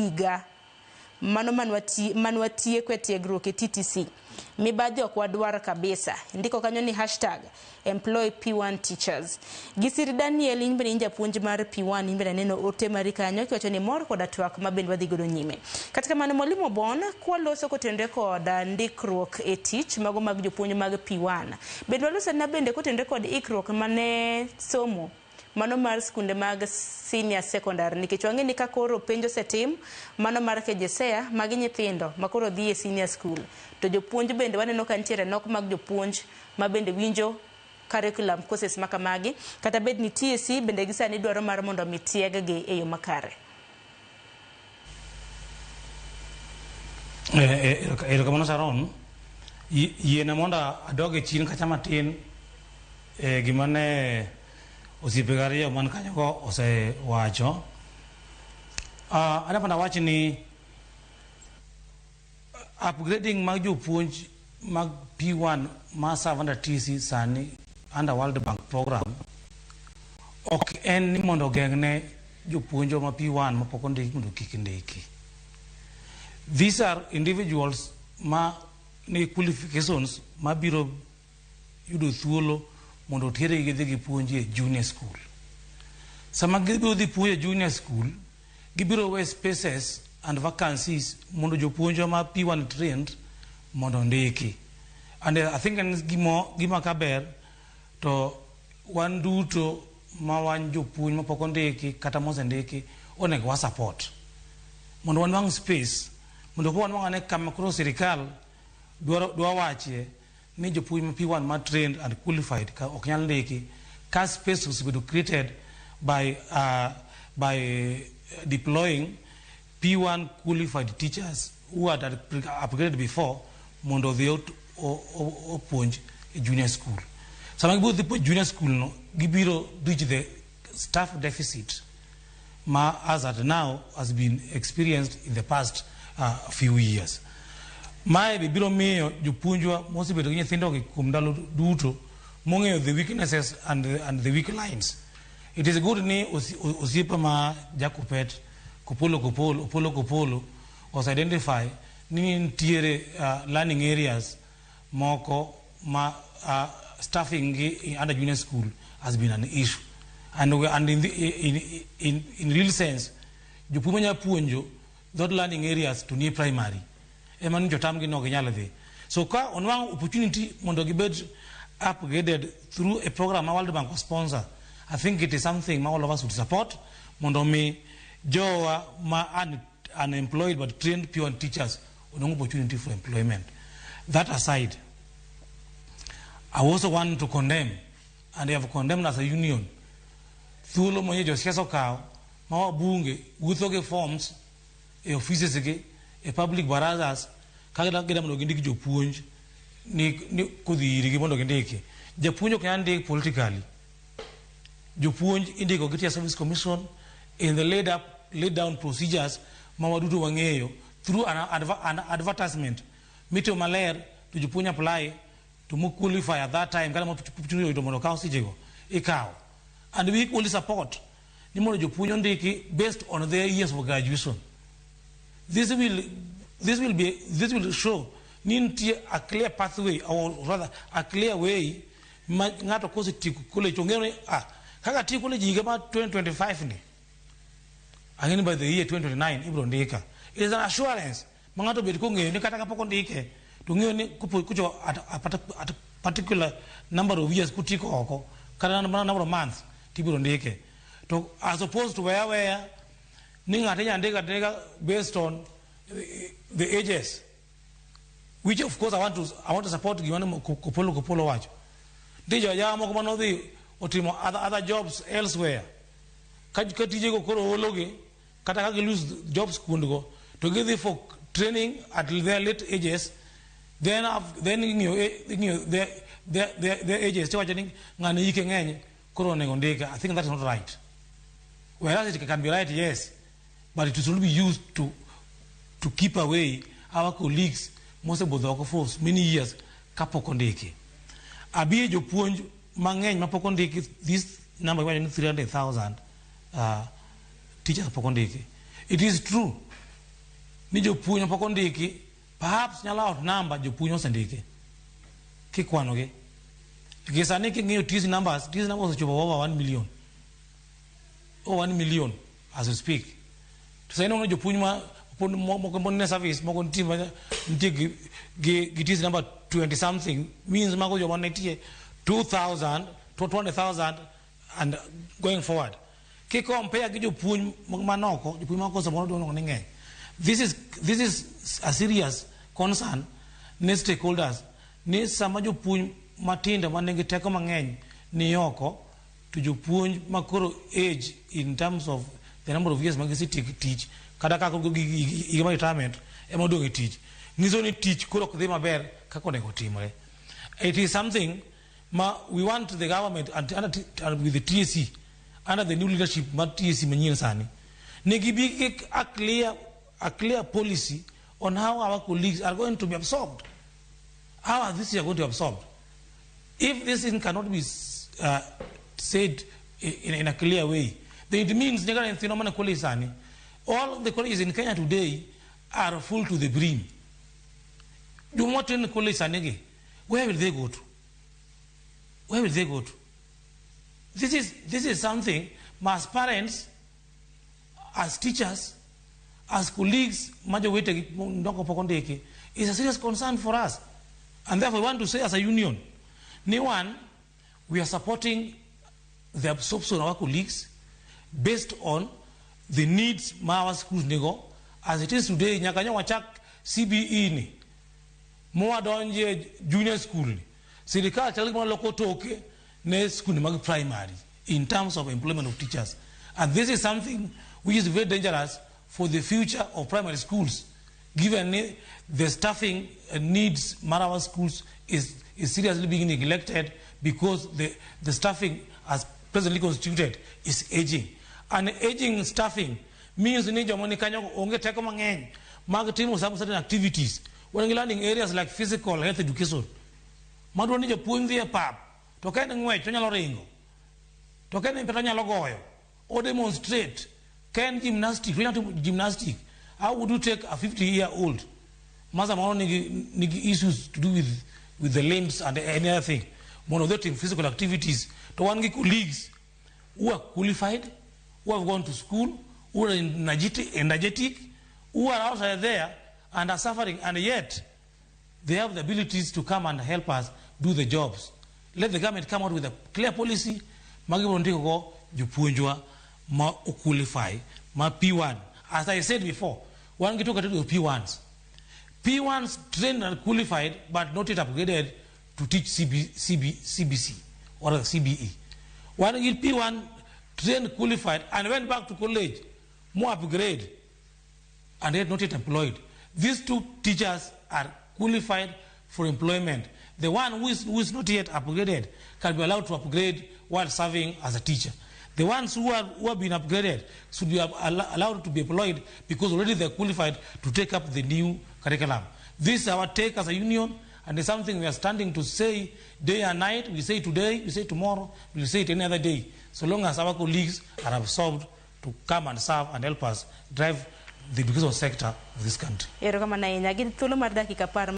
higa mano manwatieko e tiegruok e TTC. Mibadhi ok wadwar kabisa. Ndiko kanyo ni hashtag employ P1 teachers. Gisir Daniel, in bende in japuonj mar P1, in bende aneno ote mari kanyo kiwacho ni mor koda twak ma bende wadhi godo nyime. Kata kamano, Mwalimu Obon, kwaloso kotenore kod ndikruok e tich mago mag jopuonj mag P1. Bende walosona bende kotenore kod ikruok mane somo mano mar skunde mag senior secondary, nikech wang'e ni ka koro penj osetim mano mar KJSEA, magi nyithindo ma koro dhi e senior school, to jopuonj bende waneno ka nitiere nok mag jopuonj ma bende winjo curriculum courses ma kamagi, kata bed ni TSC bende gi sani dwaro mar mondo mi tieg-gi e yo makare. Erokamano Sharon. Yiena mondo adog e chien kacha matin e gima ne osiepe ariyo man kanyo go osewacho. Adwa mondo awach ni upgrading mag jopuonj mag P1 ma serve under TSC sani under World Bank program ok en ni mondo ogeng'ne jopuonjwa ma P1 mapok ondiki mondo kik ndiki. These are individuals ma ni qualifications mabiro yudo thuolo mondo otergi gidhi gipuonji e junior school. Sama gibiro dhi puonjo e junior school, gibiro we spaces and vacancies mondo jopuonjwa ma P1 trained mondo ondiki. And I think en gima kaber to wan duto ma wan jopuonj mapok ondiki kata mosendiki onego wa support mondo wanwang' space, mondo koro wanwang' ane kama koro sirikal dwa wachie ni jopuonj ma P1 ma trained and qualified ka ok nyal ndiki ka space osebedo created by deploying P1 qualified teachers who had upgraded before mondo odhi opuonj e junior school. Sama gibiro dhi puonj junior school no, gibiro reach the staff deficit ma as at now has been experienced in the past few years. Mae be biro miyo jopuonjwa mosebedo gi nyithindogi kuom ndalo duto mong'eyo the weaknesses and the weak lines. It is good ni osiepa ma Jakopet Kopolo Kopolo Opolo Kopolo was identify ni nitiere learning areas moko ma staffing gi under junior school has been an issue. And in real sense, jopuonj manya puonjo those learning areas to nie primary ema ni jotamgi no ginyal dhi. So ka onwang' opportunity mondo gibed upgraded through a program ma World Bank sponsor, I think it is something ma all of us would support mondo mi jowa ma unemployed but trained P1 teachers onwang' opportunity for employment. That aside, I also want to condemn, and I have condemned as a union, thuolo ma josiasa okawo ma wabunge wuotho gi forms e offices gi e public barazas ka gida mondo gindik jopuonj ni kodhi irgi mondo gindiki. Japuonj ok nyal ndik politically. Jopuonj indiko gi Teacher Service Commission in the laid down procedures ma waduto wang'eyo through an advertisement mitimo maler to jopuonj apply to mo qualify at that time kata mo oyudo mondo okaw sechego ikawo. And we equally support ni mondo jopuonj ondiki based on their years of graduation. This will show ni nitie a clear pathway, or rather a clear way ma ng'ato kosetieko college to ng'eyo ni kaka atieko college higa mar 2025 ni, ang'e ni by the year 2029 ibiro ndika. It is an assurance ma ng'ato bed kong'eyo ni kata kapok ondike to ng'eyo ni kochopo at a particular number of years kotieko oko kata number of months tibiro ndike, to as opposed to weya weya ni ng'ato inyalo ndik andika based on the ages, which of course I want to support gima ne Kopolo wacho. Nitie jojawa moko manodhi otimo other jobs elsewhere ka tijego koro ologi kata ka gi lose jobs kuondgo to gidhi for training at their late ages, then ing'iyo their ages tiwacho ni ng'ani hike ng'eny koro onego ndike. I think that is not right, whereas it can be right, yes, but it should not be used to keep away our colleagues mosebudho oko for many years kapok ondiki. Abiye jopuonj mang'eny mapok ondiki, this number iwacho ni 300,000 teachers pok ondiki. It is true. Ni jopuonj mapok ondiki perhaps nyalo outnumber jopuonj mosendiki kikwanogi. Nikech sani king'iyo TSC numbers, TSC numbers osechopo over 1 million. Over 1 million as we speak. To sani ineno jopuonj ma pod moko pod nie service, moko nitie nitie gi TSC number 20 something, means mago joma nitie 2000 to 200,000 and going forward. Ki compare gi jopuonj manoko, jopuonj moko samoro dwaro ni ng'eny. This is a serious concern ne stakeholders ni sama jopuonj matindo manigi teko mang'eny ni oko to jopuonj makoro age in terms of the number of years ma gisetieko tich kata kaka higa mar retirement ema odong' e tich nyiso ni tich koro ok dhi maber kaka onego timre. It is something ma we want the government and with the TSC, under the new leadership mar TSC manyien sani, ne gibi gi a clear policy on how our colleagues are going to be absorbed. How are these are going to be absorbed? If this thing cannot be said in a clear way, then it means nyaka nyithindo mane college sani, all the colleges in Kenya today are full to the brim. Joma train college sani gi, where will they go to? Where will they go to? This is something as parents, as teachers, as colleagues ma jowetegi ndoko pok ondiki, is a serious concern for us. And therefore we want to say as a union, ni one, we are supporting the absorption of our colleagues based on the needs ma our schools nigo. As it is today, nyaka nyo wachak CBE ni, mwadonje junior school ni, sirikal chal gima loko toke ne skunde mag primary in terms of employment of teachers. And this is something which is very dangerous for the future of primary schools, given the staffing needs mar our schools is seriously being neglected because the staffing as presently constituted is aging. And aging staffing means ni joma ni kanyo onge teko mang'eny mag timo some certain activities. Wan gi learning areas like physical health education. Madwa ni japuonj dhi e pap, to ka en ng'wech to onyalo ringo. To ka en mpira onyalo goyo. O demonstrate. Ka en gymnastic, to onyalo timo gymnastic. How would you take a 50 year old ma samoro nigi issues to do with the limbs and any other thing, mondo odhi otim physical activities, to wan gi colleagues who are qualified, who have gone to school, who are energetic, who are outside there and are suffering, and yet they have the abilities to come and help us do the jobs. Let the government come out with a clear policy magibiro ndiko go jopuonjwa ma qualify ma P1. As I said before, wan gi two category of P1s. P1s trained and qualified but not yet upgraded to teach CBC or CBE. Wan gi P1 trained, qualified and went back to college, more upgrade and yet not yet employed. These two teachers are qualified for employment. The one who is not yet upgraded can be allowed to upgrade while serving as a teacher. The ones who have been upgraded should be allowed to be employed because already they're qualified to take up the new curriculum. This is our take as a union, and it's something we are standing to say day and night. We say today, we say tomorrow, we will say it any other day, so long as our colleagues are absorbed to come and serve and help us drive the education sector of this country. Erokamano ahinya gi thuolo mar dakika 10.